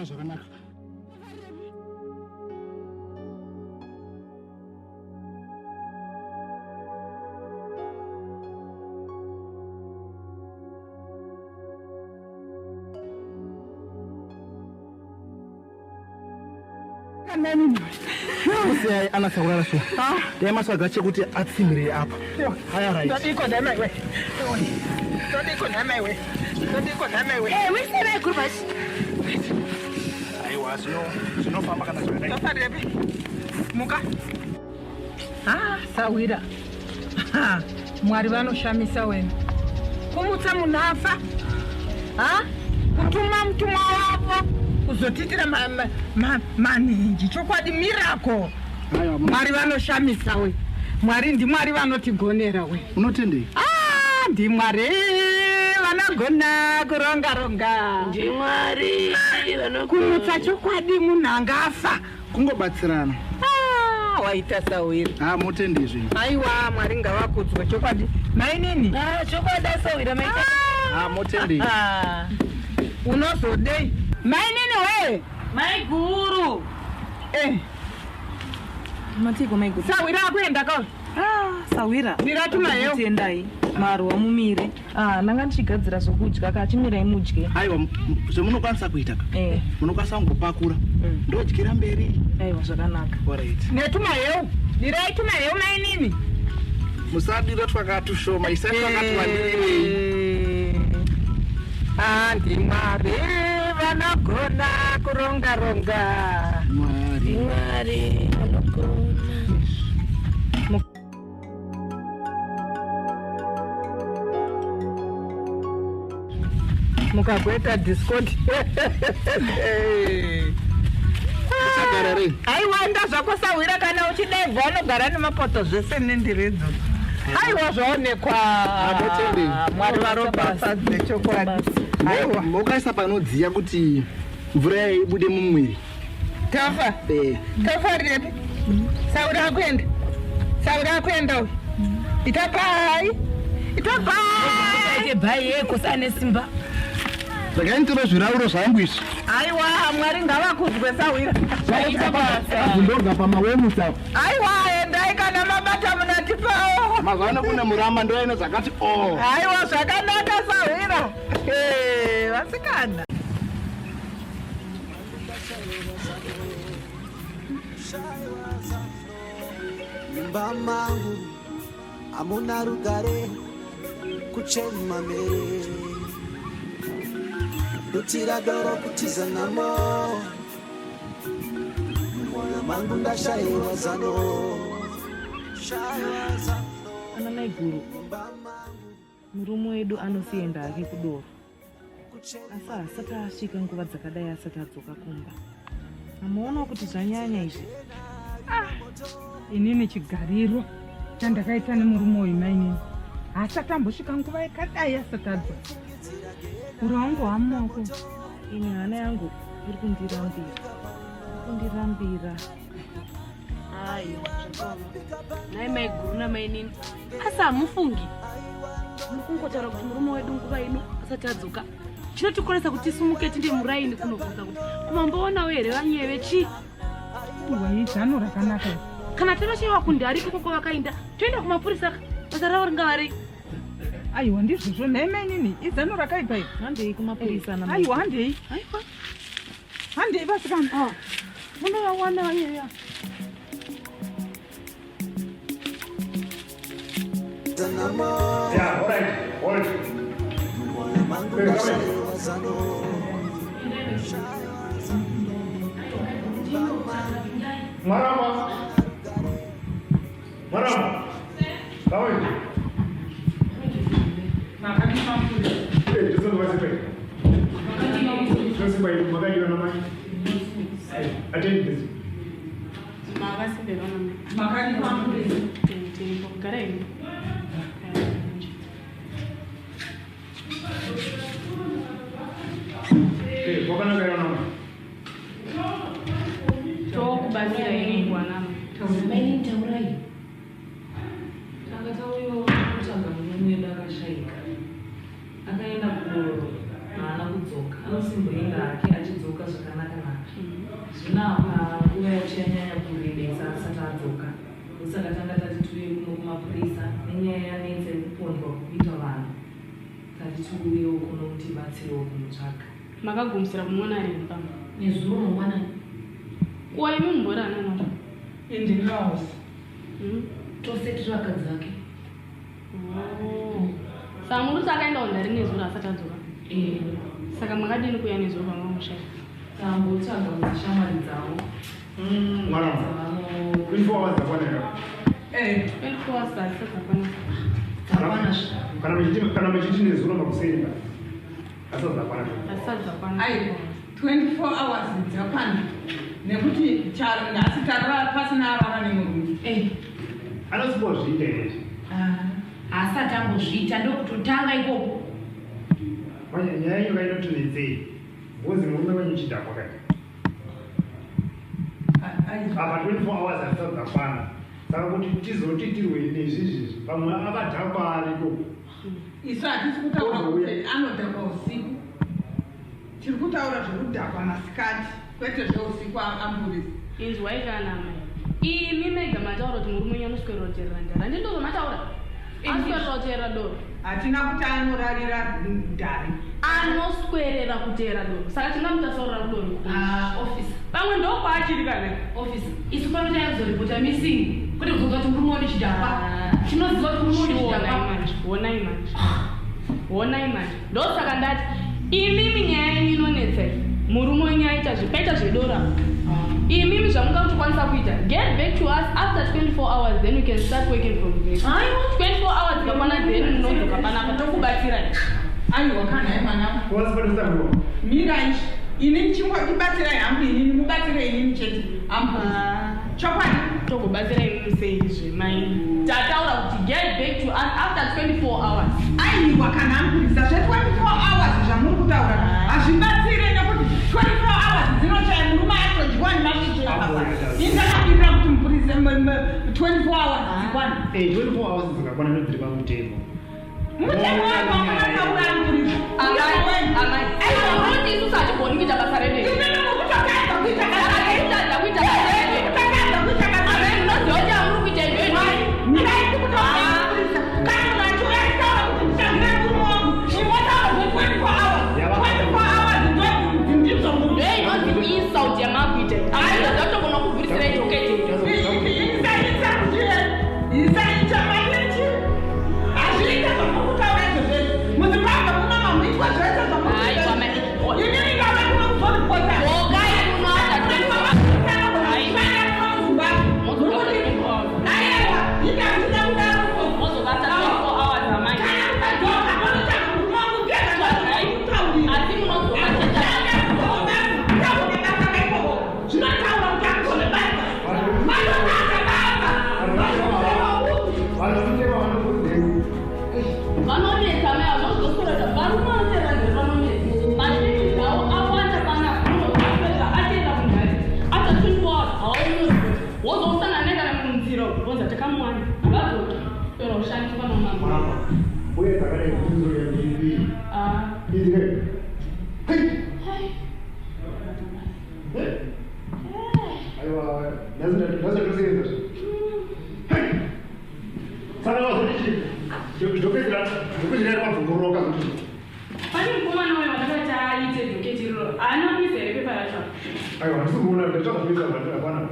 Zvakanaka. Usiyai anatsa kurara shuwa. Dai matsvaga chekuti atsimire apa. Haya right. Ndodiko nhema iwe. Ndodiko nhema iwe. Ndodiko nhema iwe. Eh, wese guru basi. Aiwa zvinofamba kana zvakadai. Tofarepi. Muka. Ah, sawira. Mwari vanoshamisa wena. Kumutsa munhu afa. Ha? Kutuma mutumwa wavo kuzotiitira manenji. Chokwadi miracle. Mwari vanoshamisa we. Mwari ndiMwari vanotigonera we. Unotendei? Ah, ndiMwari vanogona kuronga ronga. NdiMwari vanogona kumutsa chokwadi munhu angafa. Kungobatsirana. Ah, waita sawira. Ah, motendei zvenyu. Aiwa, Mwari ngavakudzwe chokwadi. Mainini? Ah, chokwadi asawira maita. Ah, motendei. Ah. Unozodei? Mainini we. Maiguru. Eh. Matiko maiguru. Sawira akuenda ka. Ah, sawira. Ndiratuma yeo. Tendai. Marwa mumire. Ah, ndanga ndichigadzira zvokudya ka chimirai mudye. Aiwa, zvemunokwanisa kuita ka. Eh. Munokwanisa kungopakura. Ndodyira mberi. Aiwa, zvakanaka. Alright. Netuma yeo. Dirai tuma yeo mainini. Musadira twakatushoma, isai twakati wandirirei. Ah, ndiMwari vanogona kuronga ronga. Mwari. Mwari vanogona. Mukagoita discord. Usagara rei. Aiwa, enda zvako sahwira, kana uchidaibva unogara nemapoto zvese nendiro idzodzo. Aiwa, zvaonekwa. Motendei. Mwari varopafadze chokwadi. Aiwa. Mokaisa panodziya kuti mvura yayo ibude mumwiri. Tafa. Eh. Tafa repi? Saura akuenda. Saura akuenda uyu. Ita bai. Ita bai. Ite bai yeko sane simba. Regai nditore zvirauro zvangu izvi. Aiwa, Mwari ngavakudzwe sahwira. Zvaita basa. Ndobva pamawemusa apa. Aiwa, endai kana mabata munatipawo. Mazuva ano kune muramba ndoine zvakati o. Aiwa, zvakanaka sahwira. Eh, vasikana. Mumba mangu hamuna rugare, kuchema mere, dutira doro kutiza namo, mumwoyo mangu ndashaiwa zano, shaiwa zano. Ana maiguru, Mumba mangu murume wedu anosienda hake kudoro. Asi haasati asvika nguva dzakadai asati adzoka kumba. Amuonawo kuti zvanyanya izvi. Inini chigariro chandakaita nemurume uyu mainini haasati ambosvika nguva yakadai asati adzoka. Ura wangu hwamumaoko. Ini hana yangu iri kundirambira. Kundirambira. Aiwa, zvakaoma. Nhai maiguru namainini, asi hamufungi? Muri kungotaura kuti murume wedu nguva ino asati adzoka. Chinotikonesa kuti tisumuke tinde muraini kunobvunza kuti kumamboonawo here vanyeve chii? Iwa izano rakanaka iri. Kana tavashaiwa kundi ariko koko vakaenda, toenda kumapurisa ka. Basa ravo ringava rei? Aiwa, ndizvozvo nhai mainini, izano rakaipa iri. Handei kumapurisa ana Aiwa, handei. Aiwa. Handei vasikana. Munovawana vanyeve. Namo. Yeah, all right. Hold. Mumwoyo mangu ndashaiwa zano, shaiwa zano. Marama. Marama. Come in. Hey, just on the way. Just by Magadi na mai. Attend this. Makasimbirwa namai. Tiripo. Garai. Wakanaka yona mwana. Tokubatsira ini bwana. Maini taurai. Tanga tauyo kutsvaga murume wedu akashaika. Akaenda kudoro, haana kudzoka. Anosimboenda hake achidzoka zvakanaka naka. Zvino apa nguva yacho yanyanya kurebesa asati adzoka. Ndosaka tanga tati tiuye kuno kumapurisa nenyaya yanetsa yekupondwa kukuitwa vanhu. Tati tiuyewo kuno mutibatsirewo kumutsvaga. Makagumisira kumuona rini pamwe? Nezuro mangwanani. Kuwa imi mumbori anana? Indinouse. Tose tiri vakadzi vake. Saka muri kuti akaenda kundari nezuro asati adzoka? Saka makadini kuuya nezuro pamamushaya? Tambotsvaga kudzishamwari dzavo. Mwana. 24 hours dzakwana here? 24 hours dzasati dzakwana. Dzakwana. Kana muchiti nezuro makuseni asati dzakwana. Asati dzakwana. Aiwa, 24 hours dzakwana. Nekuti nhasi tarara pasina arara nemurume. Anosimbozviita here? Asati ambozviita ndokutotanga ikoko. Manje nyaya yenyu kainotinetsei. Ngozi murume wenyu chidhakwa kai. Apa 24 hours asati dzakwana. Saka kuti tizoti tirwe nezvizvi pamwe akadhakwa ariko. Isu hatisi kutaura kuti anodhakwa usiku. Tiri kutaura zvekudhakwa masikati kwete zveusiku amburisi. Inzwai kana mai. Imi mega mataura kuti murume wenyu anoswera kuteerera ndari. Handiti ndozvamataura? Anoswera kuteerera doro. Hatina kuti anorarira ndari. Anoswerera kuteera doro. Saka tingamutasaurira kudoro. Officer. Pamwe ndokwaachiri kana. Officer. Isu pano taizoripota missing. Kwete kuzonzwa kuti murume wedu chidhakwa. Tinoziva kuti murume wedu chidhakwa. Honai manje. Honai manje. Ndosaka ndati imimi nyaya yenyu inonetsa. Murume wenyu aita zvipaita zvedoro. Imimi zvamungakutokwanisa kuita. Get back to us after 24 hours then we can start working from there. 24 hours dzikakwana then munodzoka panapa tokubatsirai. Aiwa kana hai mwana. Mirai. Inini chingotibatsirai hangu inini mubatsire inini chete. Amburisi. Chokwadi. Tokubatsirai imimi sei zvemai. Tataura kuti get back to us after 24 hours. Aiwa kana amburisa zve 24 hours zvamuri kutaura. Hazvibatsire nekuti 24 hours dzinochaya murume atodyiwa nemasvikiro apa. Ini ndakabirira kuti mupurise 24 hours dzikwana. 24 hours dzikakwana ndodziri pamutemo. Mutemo wako wakataura amburisa. Amai. Aiwa isusu hatigoni kuita basa redu. Imimi mukutotadza kuita basa redu. Kutadza kuita basa redu. Kutadza kuita basa redu. Munoziva kuti hamuri kuita izvozvo. Mirai kutaura amburisa. Kana munhu achiuya achitaura kuti ndichangira murume wangu, imotaura zve 24 hours. 24 hours ndizvo murume. Ndoinonzi insult yamakuita. Aiwa zvatogona kuvhurisira joketi. Isaita maninji. Hazviite zvamukutaura izvozvo. Muzimbabwe muno mamuitwa zvese Aiwa mai. Inini ndauya kuno kuzoripota. Dzokai kuno after 24 hours. Aiwa, ita kuda kudaro. Mozobata 24 hours amai. Kana mukadzoka panotsvaga murume wangu ndiye Asi munodzoka zvinotaura kuti agone basa. Manotadza basa. Vanonetsa mai havazoswera varume vanoteera ndari vanonetsa. Mazhinji dzavo awanda panapa unozoswera ateera kundari after 24 hours hauoni wozosangana naye kana munzira wonzi takamuwana havadzoki swera kushandiswa nomambo. Uye dzakadai bvunzo yandiri. Izire. Aiwa, ndazatosevenza. Saka wazoti ndopedzera pabvungoroka zoti. Pane mukomana uyo wandakati aite dhoketi iroro haana kuisa here pepa racho? Aiwa, handisi kuona ndatsvaga kuisa hapana.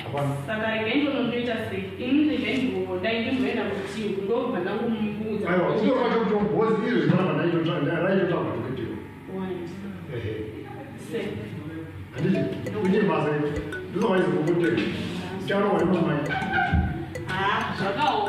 Hapana. Saka regai ndonondoita sei? Ini regai ndingodai ndimboenda kuti ndobva ndangomubudza. Aiwa, kutora kwacho kuti ngozi izvo zvinoramba ndaitotsvaga dhoketi iro. Ehe. Sei? Handiti, kuite basa iro. Ndozvaizokupotera. Charohwa nemamai. Zvakaoma.